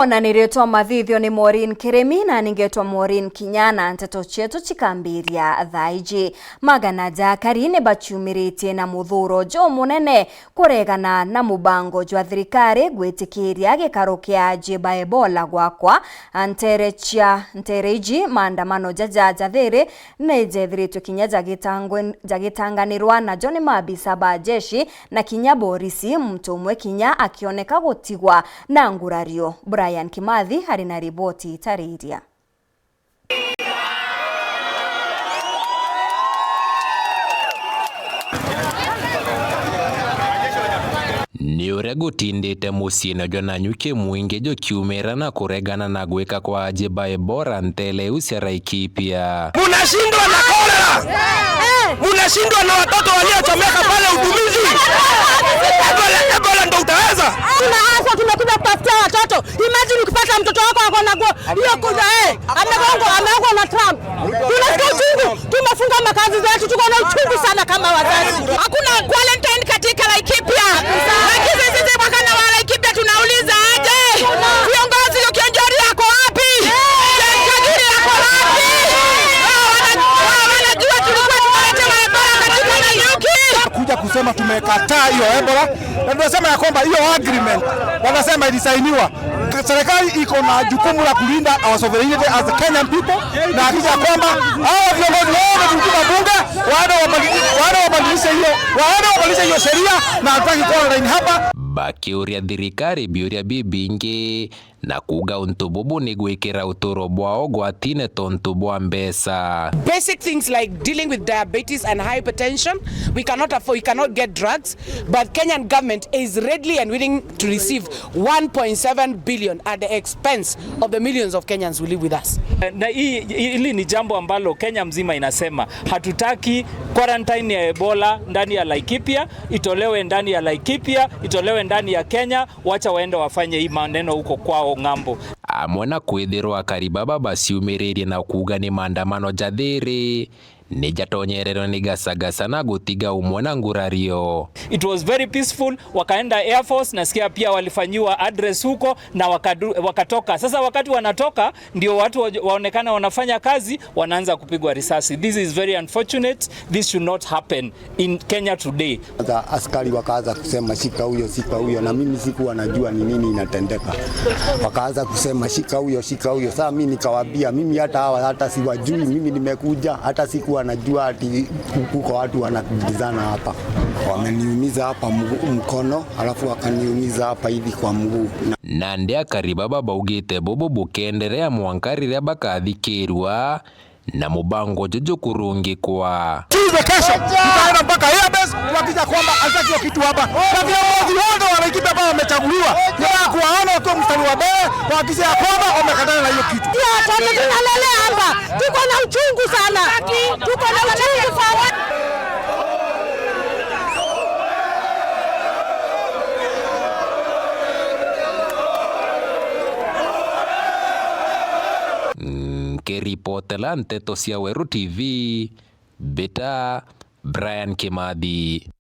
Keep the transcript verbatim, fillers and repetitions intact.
Ona ni ritwa mathithio ni Maureen Kirimi na ningetwa Maureen Kinya, na nteto cietu cikambiria thaa iji. Magana ja akari ni baciumiritie na muthuuro jumunene kuregana na mubango jwa thirikari gwitikiria gikaro kia Ajiba Ebola gwakwa ntere cia ntere iji. Maandamano jaja jathiri ni jethiritwe kinya jagitangwe-, jagitanganirwa najo ni maabisa ba jeshi na kinya borisi, muntu umwe kinya akioneka gutigwa na ngurario. Brian Kimathi ari na riboti itariria. Ni uria gutindite muciine jwa Nanyuki mwingi jukiumira na kuregana na gwika kwa Ajiba Ebola ntere iu cia Laikipia. Munashindwa na kolera. Munashindwa na watoto waliochomeka pale Utumizi. Ebola, Ebola ndo utaweza. Tuna haswa, tumekuja kutafutia watoto. Imagine ukipata mtoto wako ako na go-, hiyo kuja, eh, amegongwa, ameongwa na tram. Tunasikia uchungu. Tumefunga makazi zetu, tuko na uchungu sana kama wazazi. Hakuna quarantine katika Laikipia. Lakini sisi wakana wa Laikipia tunauliza aje? Viongozi wa Kionjori yako wapi? Kagiri yako wapi? Hawa wana-, hawa wanajua tulikuwa tunaletewa Ebola katika Nanyuki. Kuja kusema tumekataa hiyo Ebola, na tunasema ya kwamba hiyo agreement wanasema ilisainiwa. Ka-, serikali iko na jukumu la kulinda our sovereignty as Kenyan people, na hakikisha kwamba hawa viongozi wote tulituma bunge, waende wabadili-, waende wabadilishe hiyo, waende wabadilishe hiyo sheria, na hatutaki quarantine hapa. Bakiuria thirikari biuria bibingi, na kuuga untu bubu ni gwikira uturo bwao gwatine tontu bwa mbeca. Basic things like dealing with diabetes and hypertension, we cannot afford, we cannot get drugs, but Kenyan government is readily and willing to receive one point seven billion at the expense of the millions of Kenyans who live with us. Na hii, hili ni jambo ambalo Kenya mzima inasema, hatutaki quarantine ya Ebola ndani ya Laikipia, itolewe ndani ya Laikipia, itolewe ndani ya Kenya. Wacha waende wafanye hii maneno huko kwao ng'ambo. Amwe na kwithirwa akari baba baciumiririe na kuuga ni maandamano jathiri, ni jatonyererwe ni gasagasa na gutiga umwe na ngurario. It was very peaceful, wakaenda Air Force, nasikia pia walifanyiwa address huko na wakadu-, wakatoka. Sasa wakati wanatoka, ndio watu wa-, waonekana wanafanya kazi, wanaanza kupigwa risasi. This is very unfortunate. This should not happen in Kenya today. Kwanza askari wakaanza kusema, "Shika huyo, shika huyo," na mimi sikuwa najua ni nini inatendeka. Wakaanza kusema, "Shika huyo, shika huyo." Sasa mimi nikawaambia, "Mimi hata hawa hata siwajui, mimi nimekuja, hata sikuwa najua ati kuko watu wanakibizana hapa." Wameniumiza hapa mguu, mkono, alafu wakaniumiza hapa hivi kwa mguu. Na nandi akari baba baugite bubu bukenderea mwanka riria bakathikirwa na mubango juju kurungikwa. Tuesday kesho, tutaenda mpaka airbase kuhakikisha kwamba hataki hiyo kitu hapa. Na viongozi wote wa Laikipia ambao wamechaguliwa, tunataka kuwaona wakiwa mstari wa mbele, kuhakikisha ya kwamba wamekatana na hiyo kitu. Hiyo watoto tunalelea hapa, tuko na uchungu sana. Tuko na uchungu sana. Nkiripotela nteto cia Weru T V, mbita Brian Kimathi.